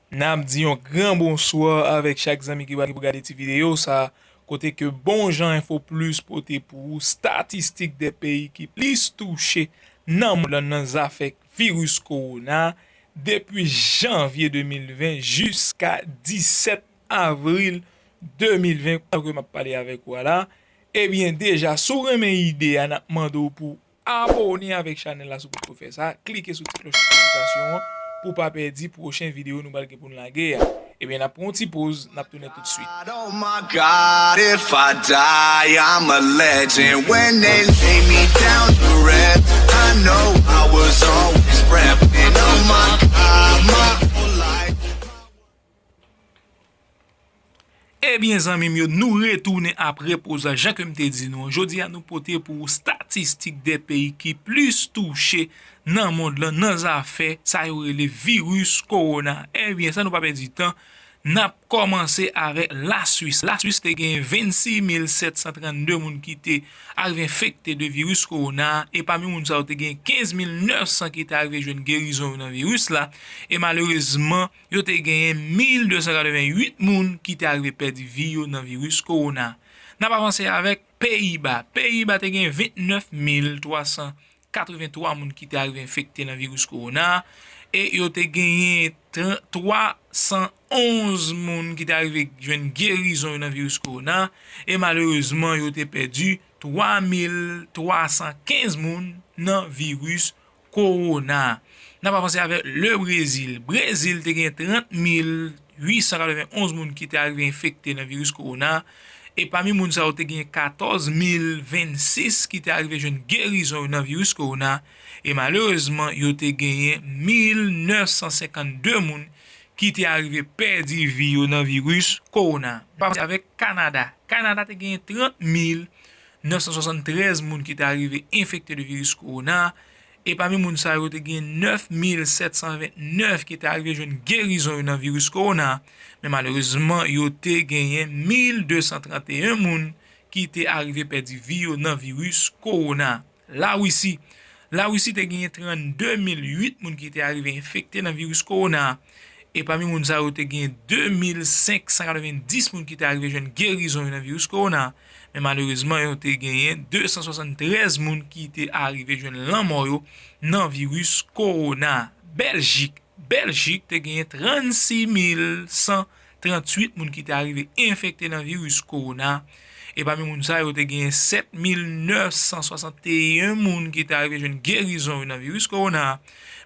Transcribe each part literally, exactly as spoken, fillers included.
N ap di yon gran bonswa avèk chak zanmi ki pral gade ti videyo sa, kote ke Bon Jan Enfo Plis pote pou ou statistik de peyi ki plis touche nan mond lan nan zafè viris kowona depi janvye de mil ven jiska disèt avril de mil ven, kote ke m ap pale avèk ou a la. Ebyen, deja, si w renmen ide a, n ap mande w pou abòne avèk chanèl la si w potko fè sa, klike sou ti klòch notifikasyon an pou w pa pèdi pwochen videyo nou pral gen pou n lage a. Ebyen, n ap pran yon ti poz, n ap tounen toutswit. Oh my God, if I die, I'm a legend. When they lay me down to rest, I know I was always repping. Oh my God, my whole life. Ebyen, zanmi m yo, nou retounen apre poz la, jan ke m te di nou an. Jodi a, nou pote pou ou statistik de peyi ki plis touche nan mond lan, nan zafè sa yo rele viris kowona. Ebyen, san nou pa pèdi tan, n ap kòmanse avèk Laswis. Laswis te gen vennsis mil sèt san trannde moun ki te arive enfekte de viris kowona, e pami moun sa yo te gen kenz mil nèf san ki te arive jwenn gerizon yo nan viris la, e malerezman, yo te genyen mil de san katrevenn uit moun ki te arive pèdi vi yo nan viris kowona. N ap avanse avèk Peyiba. Peyiba te gen vennèf mil twa san katrevenntwa moun ki te arive enfekte nan viris kowona, e yo te genyen tran-, twa san onz moun ki te arive jwenn gerizon yo nan viris kowona, e malerezman, yo te pèdi twa mil twa san kenz moun nan viris kowona. N ap avanse avèk le Brezil. Brezil te gen trant mil uit san katrevenn onz moun ki te arive enfekte nan viris kowona, e pami moun sa yo te gen katòz mil vennsis ki te arive jwenn gerizon yo nan viris kowona, e malerezman, yo te genyen mil nèf san senkannde moun ki te arive pèdi vi yo nan viris kowona. N ap avanse avèk Kanada. Kanada te genyen trant mil nèf san swasanntrèz moun ki te arive enfekte de viris kowona, e pami moun sa yo te gen nèf mil sèt san vennèf ki te arive jwenn gerizon yo nan viris kowona, men malerezman, yo te genyen mil de san tranteyen moun ki te arive pèdi vi yo nan viris kowona. Larisi. Larisi te genyen trannde mil uit moun ki te arive enfekte nan viris kowona, e pami moun sa yo te gen de mil senk san katrevenndis moun ki te arive jwenn gerizon yo nan viris kowona, men malerezman, yo te genyen de san swasanntrèz moun ki te arive jwenn lanmò yo nan viris kowona. Bèljik. Bèljik te genyen trannsis mil san tranntuit moun ki te arive enfekte nan viris kowona, e pami moun sa yo te genyen sèt mil nèf san swasanteyen moun ki te arive jwenn gerizon yo nan viris kowona,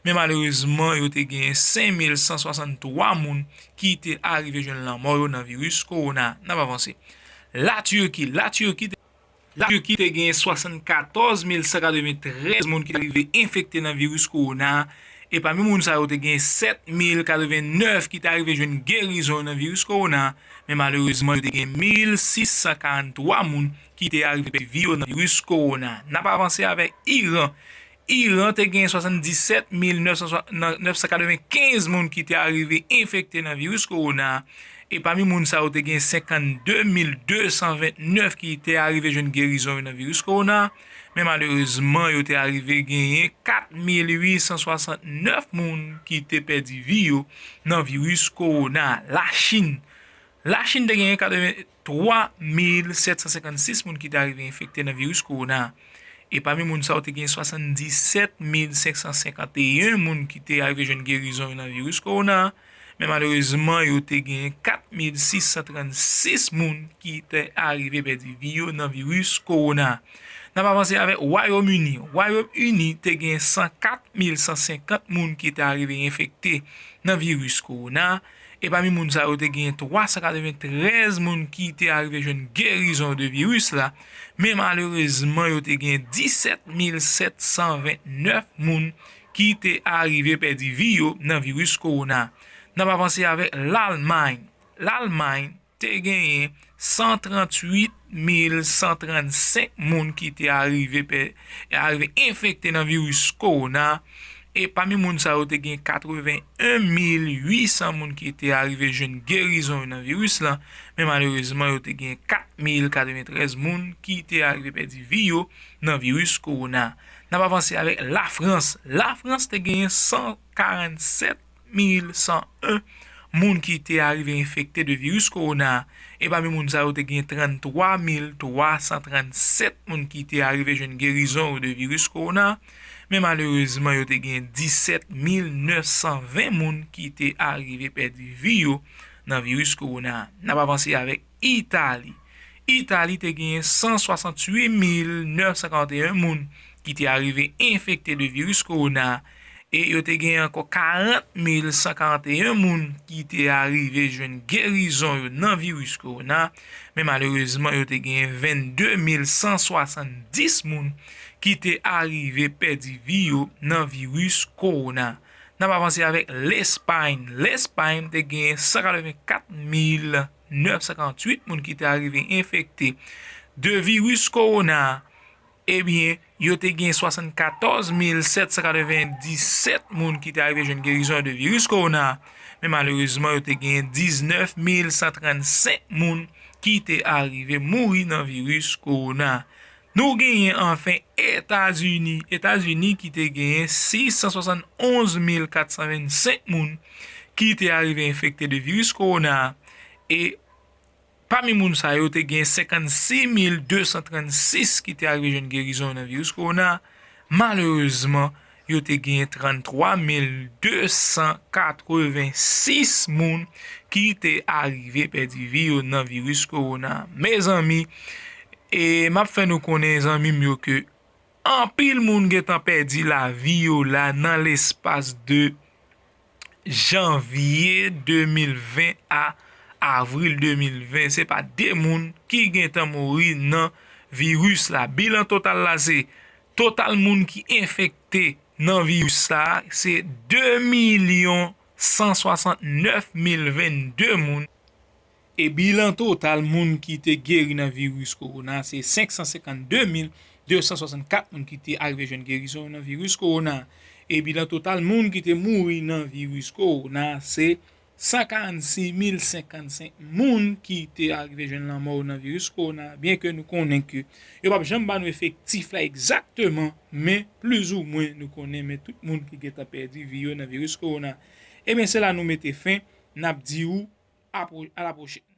men malerezman, yo te genyen senk mil san swasanntwa moun ki te arive jwenn lanmò yo nan viris kowona. N ap avanse. Latirki. Latirki te Latirki te genyen swasannkatòz mil san katreventrèz moun ki te arive enfekte nan viris kowona, e pami moun sa yo te genyen sèt mil katrevennèf ki te arive jwenn gerizon yo nan viris kowona, men malerezman yo te genyen mil sis san karanntwa moun ki te arive pèdi vi yo nan viris kowona. N ap avanse avèk Iran. Iran te genyen swasanndisèt mil nèf san katrevenkenz moun ki te arive enfekte nan viris kowona, e pami moun sa yo te gen senkannde mil de san ventnèf ki te arive jwenn gerizon yo nan viris kowona, men malerezman, yo te arive genyen kat mil uit san swasantnèf moun ki te pèdi vi yo nan viris kowona. Lachin. Lachin te genyen katreven, twa mil sèt san senkannsis moun ki te arive enfekte nan viris kowona. E pami moun sa yo te gen swasanndisèt mil senk san senkanteyen moun ki te arive jwenn gerizon yo nan viris kowona. Men malerezman, yo te gen kat mil sis san trannsis moun ki te arive pèdi vi yo nan viris kowona. N ap avanse avèk Wayòm Ini. Wayòm Ini te gen san kat mil san senkant moun ki te arive enfekte nan viris kowona. E pami moun sa yo, te gen twa san katreventrèz moun ki te arive jwenn gerizon de viris la, men malerezman, yo te gen disèt mil sèt san ventnèf moun ki te arive pèdi vi yo nan viris kowona. N ap avanse avèk Lalmay. Lalmay te genyen san tranntuit mil san trannsenk moun ki te arive pè-, arive enfekte nan viris kowona, e pami moun sa yo te gen katreven en mil uit san moun ki te arive jwenn gerizon yo nan viris lan, men malerezman yo te gen kat mil katreventrèz moun ki te arive pèdi vi yo nan viris kowona. N ap avanse avèk Lafrans. Lafrans te genyen san karannsèt mil san en moun ki te arive enfekte de viris kowona a. E pami moun sa yo, te gen trannntwa mil twa san trannsèt moun ki te arive jwenn gerizon yo de viris kowona. Men malerezman, yo te gen disèt mil nèf san ven moun ki te arive pèdi vi yo nan viris kowona a. N ap avanse avèk Itali. Itali te gen san swasantuit mil nèf san karanteyen moun ki te arive enfekte de viris kowona a. E yo te gen ankò karant mil san karanteyen moun ki te arive jwenn gerizon yo nan viris kowona. Men malerezman, yo te gen vennde mil san swasanndis moun ki te arive pèdi vi yo nan viris kowona. N ap avanse avèk Lespay. Lespay te gen san katrevenkat mil nèf san karantuit moun ki te arive enfekte de viris kowona. Ebyen, yo te gen swasannkatòz mil sèt san katrevendisèt moun ki te arive jwenn gerizon de viris kowona. Men malerezman, yo te gen diznèf mil san trannsenk moun ki te arive mouri nan viris kowona. Nou genyen anfen Etazini. Etazini ki te genyen sis san swasannonz mil kat san vennsenk moun ki te arive enfekte de viris kowona. E pami moun sa yo, te gen senkannsis mil de san trannsis ki te arive jwenn gerizon nan viris kowona. Malerezman, yo te gen tranntwa mil de san katrevensis moun ki te arive pèdi vi yo nan viris kowona. Mezanmi, e m ap fè nou konnen, zanmi m yo, ke anpil moun gentan pèdi lavi yo la nan lespas de janvye de mil ven a avril de mil ven. Se pa de moun ki gentan mouri nan viris la. Bilan total la se, total moun ki enfekte nan viris la se de milyon san swasannnèf mil vennde moun. E bilan total moun ki te geri nan viris kowona se senk san senkannde mil de san swasannkat moun ki te arive jwenn gerizon nan viris kowona. E bilan total moun ki te mouri nan viris kowona se san karannsis mil senkannsenk moun ki te arive jwenn lanmò nan viris kowona. Byenke nou konnen ke yo p ap janm ba nou efektif la egzakteman, men plizoumwen nou konnen, men tout moun ki gentan pèdi vi yo nan viris kowona. Ebyen, se la nou mete fen. N ap di w apro-, a la pwochèn.